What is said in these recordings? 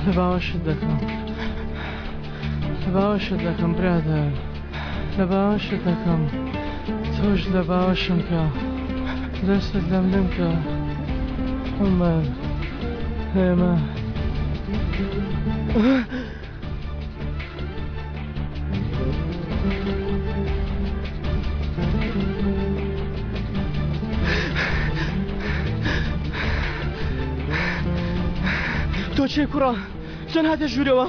لە باوەشت دەکەم لە باوەشت دەکەم برادەر لە باوەشت دەکەم تۆش لە باوەشم کە دەستت لەم لم کە عومەر ئێمە تۆ چێ کوڕە چۆن هاتە ژوورەوە؟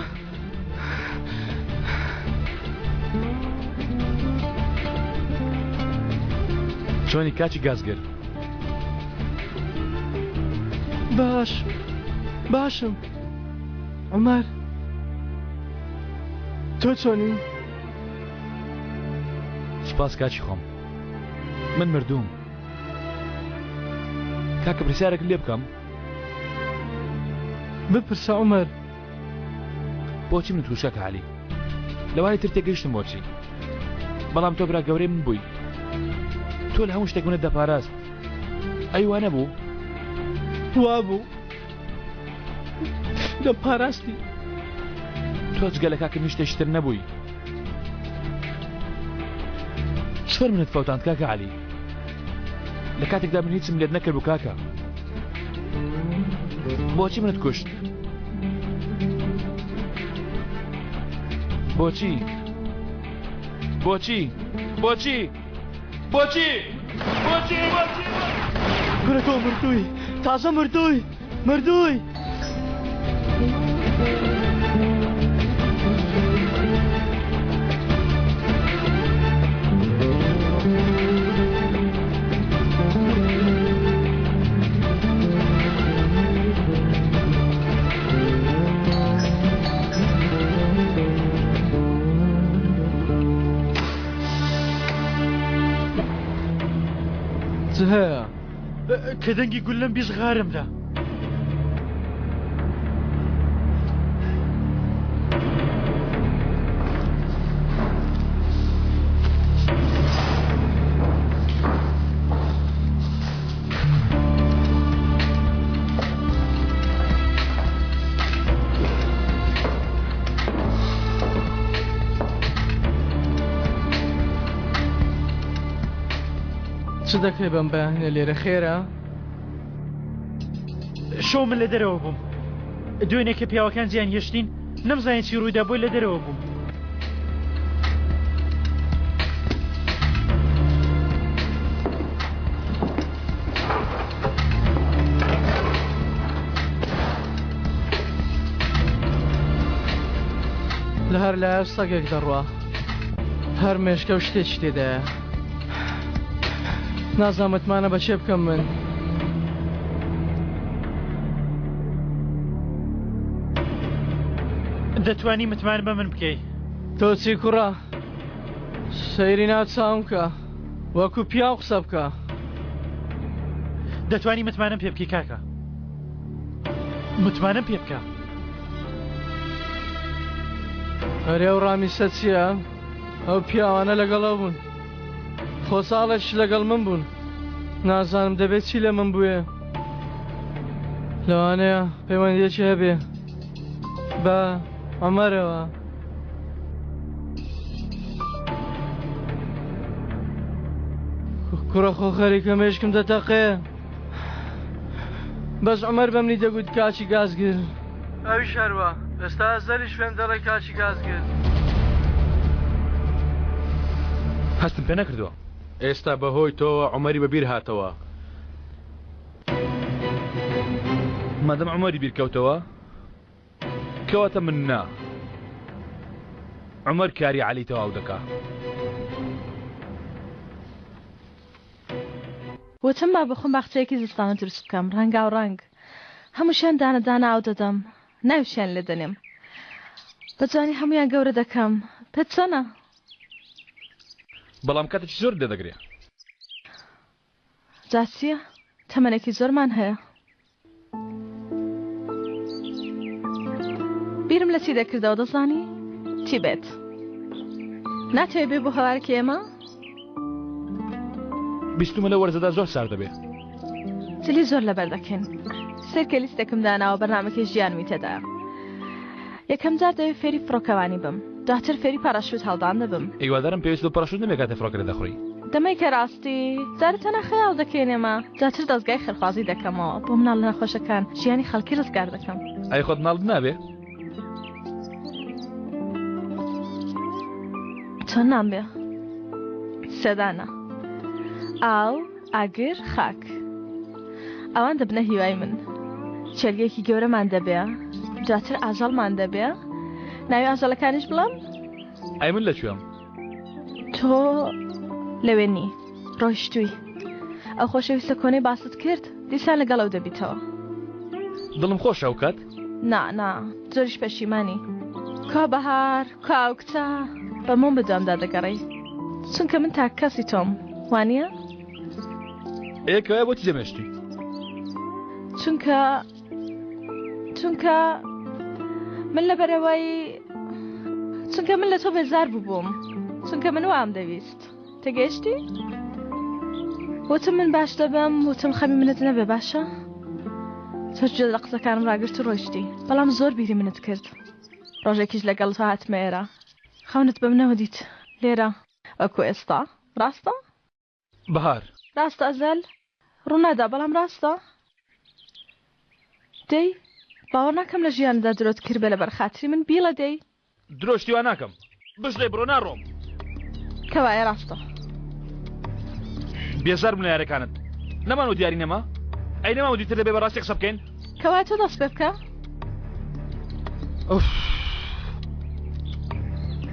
چۆنی کاچی گازگر باش باشم عومەر تۆ چۆنی؟ سوپاس کاکی خۆم من مردووم کاکە پرسیارێک لێ بکەم بپرسە عومەر بۆچی من تووشە کالی لەوانی تر تێگەیشتم بۆچی بەڵام تۆ برا گەورەی من بووی تۆ لە هەموو شتێک منت دەپاراست ئەی وانە بوو وا بوو دەمپاراستی. تۆ جگە لە کاکم هیچ شتێکی تر نەبووی. چۆن منت فەوتاند کاکە عەلی؟ لە کاتێکدا من هیچم لێت نەکردبوو کاکە. بۆچی منت کوشت؟ بۆچی؟ بۆچی؟ بۆچی؟ بۆچی؟ بۆچی؟ بۆچی؟ کورە تۆ مردووی تازە مردووی مردووی. چ هەیە؟ کە دەنگی گوللەم 20 غارم دا. چ دەکەی بەم بەیانە لێرە خێرە؟ شەو من لە دەرەوە بووم دوێنێ کە پیاوەکان جیان هێشتین نەمزانین چی ڕوویدا بۆی لە دەرەوە بووم. لە هەر لایە سەگێک دەڕوا هەر مێشکە و شتێکی تێدایە نازانم متمانە بە چێ بکەم من. دەتوانی متمانە بە من بکەی. تۆ چی کوڕە سەیری ناو چاوم کە وەکو پیاو قسە بکە. دەتوانی متمانەم پێ بکەی کاکە متمانەم پێ بکە. ئەرێ ئەو ڕامیسە چییە؟ ئەو پیاوانە لەگەڵ ئەو بوون خۆ ساڵێکیش لەگەڵ من بوون نازانم دەبێت چی لە من بوێ لەوانەیە پەیوەندیەکی هەبێ بە عمەرەوە کوڕە خۆ خەریکە مێشکم دەتەقێ بەس عمەر بەمنی دەگوت کاچی گازگر ئەویش هەروا ئێستا زەریش پێم دەڵێ کاچی گازگر. هەستم پێ نەکردووە. ئێستا بەهۆی تۆوە عومەری بەبیر هاتەوە. مادەم عومەری بیر کەوتەوە کەواتە من نا. عومەر کاری عەلی تەواو دەکا. وتم با بۆخۆم باخچەیەکی زستانە دروست بکەم ڕەنگاو ڕەنگ هەمووشیان دانە دانە ئاو دەدەم ناویشیان لێ دەنێم بە جوانی هەموویان گەورە دەکەم پێت چۆنە؟ بەڵام کاتێکی زۆرت لێ دەگرێ. جا چییە؟ تەمەنێکی زۆرمان هەیە. بیرم لە چی دەکردەوە دەزانی؟ چی بێت؟ ناتەوێ بێ بۆ هەوارکی ئێمە؟ بیستومە لە وەرزەدا زۆر سارد دەبێ. جلی زۆر لەبەر دەکەین. سەیرکە لیستێکم داناوە بەرنامەکەی ژیانمی تێدایە. یەکەم جار دەوێ فێری فڕۆکەوانی بم دواتر فێری پاراشوت هەڵدان دەبم. هیوادارم پێویست بە پاراشوت نەبێ کاتێ فڕۆکە لێ دەخوڕی. دەمەی کە ڕاستی جارێ تەنها خەیاڵ دەکەی نێمە دواتر دەزگای خێرخوازی دەکەمەوە بۆ مناڵە نەخۆشەکان ژیانی خەڵکی ڕزگار دەکەم. ئەی خۆت مناڵت نابێ؟ چۆن نامبێ؟ سێدانە ئاو ئاگر خاک ئەوان دەبنە هیوای من چێلگێکی گەورەمان دەبێ دواتر ئاژەڵمان دەبێ ناوی ئاژەڵەکانیش بڵم ئەی من لەکوێم تۆ لەوێ نی ڕۆیشتووی ئەو خۆشەویستە کۆنەی باست کرد دیسان لەگەڵ ئەو دەبیتەوە. دڵم خۆشە ئەو کات. نا نا زۆریش پەشیمانی. کوا بەهار کوا ئەو کچە بە مۆم بەدوامدا دەگەڕێی چونکە من تاکە کەسی تۆم وانییە؟ ئێ کەوایە بۆچی جەمێشتی؟ چونکە چونکە من لەبەرەوەی چونکە من لە تۆ بێزار بووبووم چونکە من وام دەویست. تێگەیشتی؟ وتم من باش دەبم وتم خەمی منت نەبێ باشە تۆش گوێت لە قسەکانم ڕاگرت و ڕۆیشتی بەڵام زۆر بیری منت کرد ڕۆژێکیش لەگەڵ تۆ هاتمە ئێرە خەونت بە منەوە دیت لێرە وەکو ئێستا ڕاستە؟ بەهار. ڕاستە ئەزەل؟ ڕوونادا بەڵام ڕاستە؟ دەی باوەڕ ناکەم لە ژیانتدا درۆت کردبێ لەبەر خاتری من بیڵێ دەی. درۆ شتی وا ناکەم. بشڵێ بڕۆ ناڕۆم. کەوایە ڕاستە. بێزار بووم لە یارەکانت. نەمان و دیاری نەما؟ ئەی نەما و دیتر دەبێ بەڕاستی قسە بکەین؟ کەوایە تۆ دەست پێ بکە. ئوف.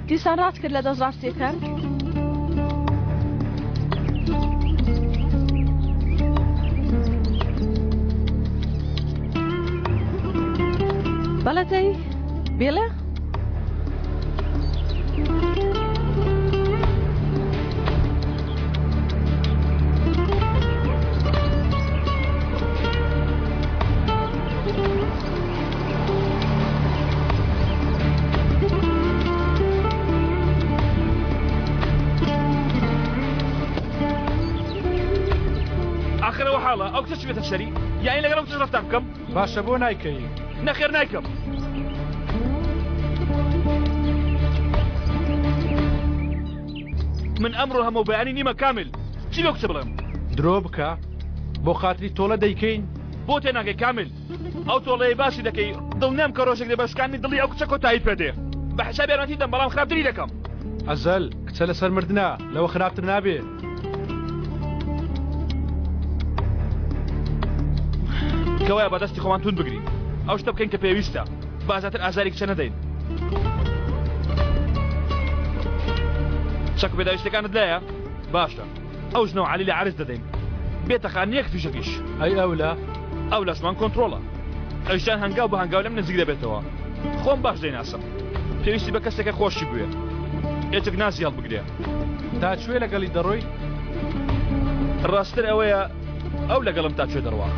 دیسان ڕات کرد لە دەست ڕاستیەکان؟ بەڵێ دەی بێڵێ؟ ئاخر ئەوە حاڵە ئەو کچە چ بێتە سەری یانی لەگەڵ ئەو کچە ڕەفتار بکەم باشە بۆ نایکەی؟ نەخێر نایکەم. من ئەمڕۆ هەمە و بەیانی نیمە کامل چی بەو کچە بڵێم؟ درۆ بکە بۆ خاتری تۆڵە دەیکەین؟ بۆ تێناگەی کامل ئەو تۆڵەیە باسی دەکەی دڵنیام کە ڕۆژێک دێ بە شکاندنی دڵی ئەو کچە کۆتایی پێ دێ بە حساب یارمەتی دەم بەڵام خراپتری دەکەم. ئەزەل کچە لەسەر مردنە لەوە خراپتر نابێ. کەوایە با دەستی خۆمان توند بگرین ئەو شتە بکەین کە پێویستە با زیاتر ئازاری کچە نەدەین چەک و پێداویستەکانت لایە باشە ئەو ژنە و عەلی لە عەرز دەدەین بێتە خان یەک فیشەکیش ئەی ئەولا ئەو لەشمان کۆنترۆڵە ئەویشیان هەنگاو بە هەنگاو لەم نزیک دەبێتەوە خۆم باش دەیناسم پێویستی بە کەسێکە خۆشی بوێ ئێتک نازی هەڵبگرێ تا کوێ لەگەڵی دەڕۆی؟ ڕاستتر ئەوەیە ئەو لەگەڵم تا کوێ دەڕوا.